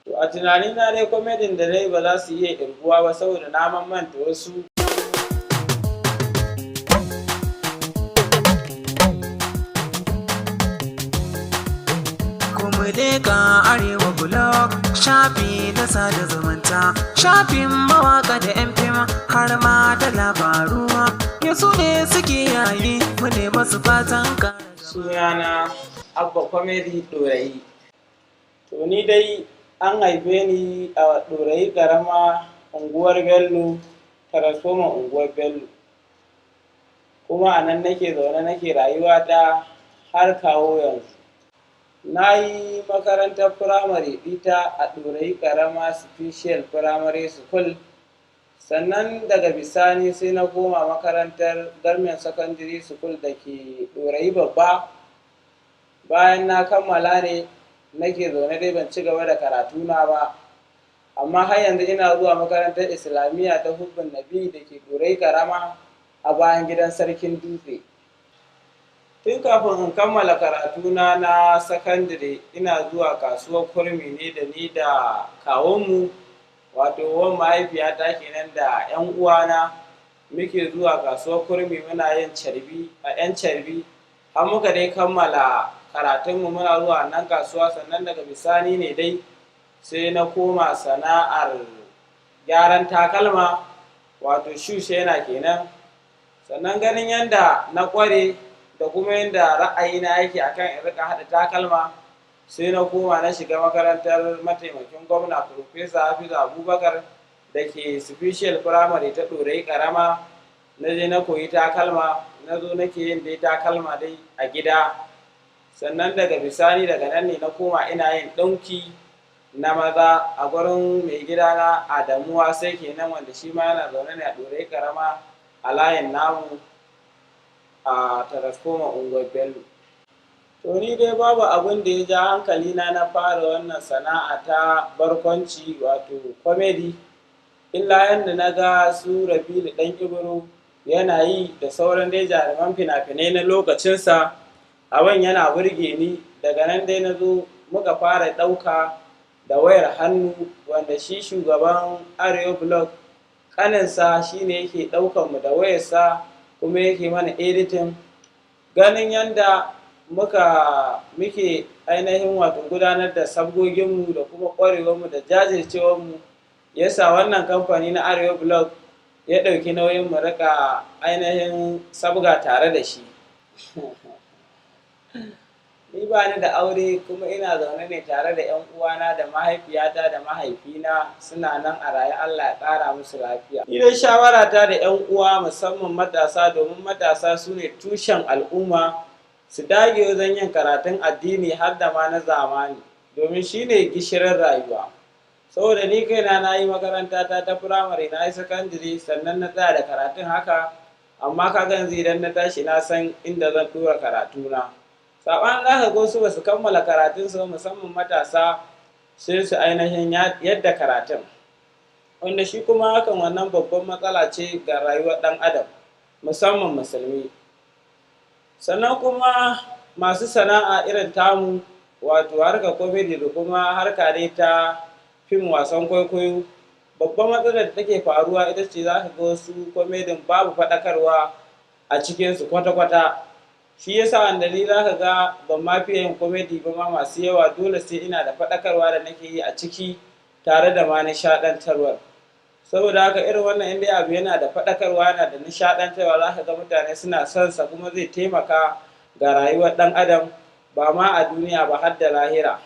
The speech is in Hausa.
To a tunanina dai komedin da dai ba za su iya irguwa ba saboda na manta wasu. Kuma leka Arewa Blog, shafi na sada zumunta, shafin mawaka da 'yan fim har ma da labaru. Ya su ne suke yayi, mu ne masu fatan ka. Sunana Abba Comedy Ɗorayi. To ni dai an haife ni a Ɗorayi ƙarama, unguwar Bello, Transformer unguwar Bello. Kuma a nan nake zaune nake rayuwata har kawo yanzu. Na yi makarantar firamare ɗita a Ɗorayi ƙarama Special Primary School. Sannan daga bisani sai na koma makarantar Government Secondary School da ke Ɗorayi Babba. Bayan na kammala ne nake zaune dai ban ci gaba da karatuna ba. Amma har yanzu ina zuwa makarantar Islamiyya ta Hubbun Nabi da ke Ɗorayi ƙarama a bayan gidan Sarkin Dutse. Tun kafin in kammala karatuna na sakandire ina zuwa kasuwar Kurmi ne da ni da kawunmu, wato wan mahaifiyata kenan, da 'yan uwana muke zuwa kasuwar Kurmi muna yin carbi a 'yan carbi har muka dai kammala karatunmu muna zuwa nan kasuwa. Sannan daga bisani ne dai sai na koma sana'ar gyaran takalma, wato shoe shiner kenan. Sannan ganin yanda na ƙware da kuma yanda ra'ayina yake akan in riƙa haɗa takalma, sai na koma na shiga makarantar mataimakin gwamna Profesa Hafizu Abubakar da ke Special Primary ta Ɗorayi ƙarama. Na je na koyi takalma, na zo nake yin dai takalma dai a gida. Sannan daga bisani daga nan ne na koma ina yin ɗinki na maza a gurin mai gidana Adamu Wasai kenan, wanda shi ma yana zaune ne a Ɗorayi ƙarama a layin namu a Transformer unguwar Bello. To ni dai babu abin da ya ja hankalina na fara wannan sana'a ta barkwanci, wato comedy, illa yanda na ga su Rabilu Ɗan Ibro yana yi da sauran dai jaruman fina-finai na lokacinsa. Abin yana burge ni. Daga nan dai na zo muka fara ɗauka da wayar hannu, wanda shi shugaban Arewa Blog ƙaninsa shi ne yake ɗaukan mu da wayarsa kuma yake mana editing. Ganin yanda muke ainihin wato gudanar da sabgoginmu da kuma ƙwarewarmu da jajircewarmu, ya sa wannan kamfani na Arewa Blog ya ɗauki nauyin mu riƙa ainihin sabga tare da shi. Ni ba ni da aure kuma ina zaune ne tare da 'yan uwana da mahaifiyata da mahaifina, suna nan a raye, Allah ya ƙara musu lafiya. Ni dai shawarata da 'yan uwa, musamman matasa, domin matasa su ne tushen al'umma, su dage wajen yin karatun addini har da ma na zamani, domin shi ne gishirin rayuwa. Saboda ni kaina na yi makaranta ta firamare, na yi sakandire, sannan na tsaya da karatun haka, amma ka ga yanzu idan na tashi na san inda zan ɗora karatuna. Saɓanin za ka ga wasu ba su kammala karatunsu ba, musamman matasa, sai su ainihin yadda karatun. Wanda shi kuma hakan wannan babban matsala ce ga rayuwar ɗan adam, musamman musulmi. Sannan kuma masu sana'a irin tamu, wato harkar comedy da kuma harka dai ta fim, wasan kwaikwayo, babban matsalar da take faruwa ita ce za ka ga wasu comedy babu faɗakarwa a cikinsu kwata-kwata. Shi ya sa wanda ni za ka ga ban ma fiye yin comedy ba ma masu yawa, dole sai ina da faɗakarwa da nake yi a ciki tare da ma nishaɗantarwar. Saboda haka irin wannan in dai abu yana da faɗakarwa, yana da nishaɗantarwa, za ka ga mutane suna son sa kuma zai taimaka ga rayuwar ɗan adam, ba ma a duniya ba har da lahira.